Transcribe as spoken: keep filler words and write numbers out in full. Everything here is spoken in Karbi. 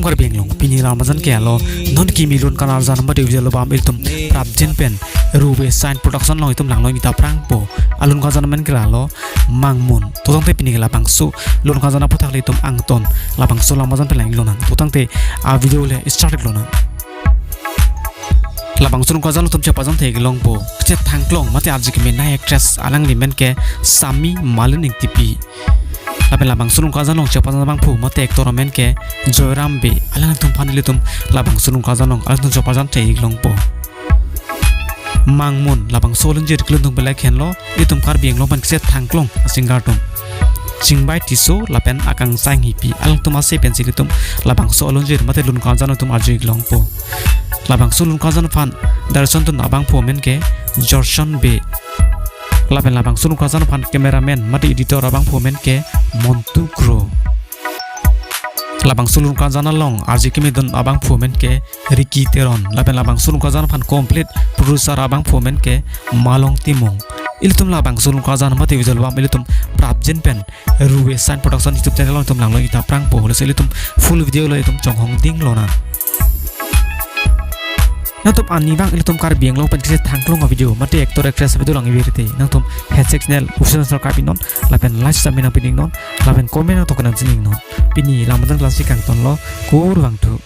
Karbi Anglong, pini lam arjan ke alo, non kimi lun karjan mate video lo bang ilitum prapjin pen Ruve Sign Production along itum langlo ingta prangpo. Alun karjan amen ke alo Mangmun. To tangte pini labangso lun karjan aphuthak le itum angton labangso lam arjan pen langlonang. To tangte a video le start lonang. Labangso lun karjan itum chepajang theklongpo. Kachet Thangklong mate arje kimi nai actress alangli amen ke Sami Malin Engtipi. Lapen labangso lun karjan along chepajang abangphu mate actor amen ke Joyram Bey, alangtum aphan ilitum labangso lun karjan along alangtum chepajang theklongpo. Mangmun labangso alunjir kelun atum belai henlo, itum Karbi Anglong pen Kachet Thangklong a-singer atum Chingbai Tisso lapen Akangsha Enghipi, alangtum ase pensi ilitum labangso alunjir mate lun karjan atum arjuklongpo. Labangso lun karjan aphan direction dun abangphu amen ke Jorson Bey. Lapen labangso lun karjan aphan cameraman mate editor abangphu amen ke Montu Kro. Labangso lun karjan along arje kimi dun abangphu amen ke Ricky Teron. Lapen labangso lun karjan aphan complete producer abangphu amen ke Malong Timung. Ilitum labangso lun karjan mate video lo bang ilitum prapjin pen Ruve Sign Production YouTube channel along itum langlo ingta prangpo. Lasi ilitum full video lo itum chonghong ding lonang. Nangtum ani bang ilitum Karbi Anglong pen Kachet Thangklong a-video mate actor actress video lang ivirte, nangtum hashtag channel Usen Sarkar pinon, lapen like sami nangpining non, lapen comment nangtok nangchining non. Pini lam arjan klasi kangtonlo, kurvangthu.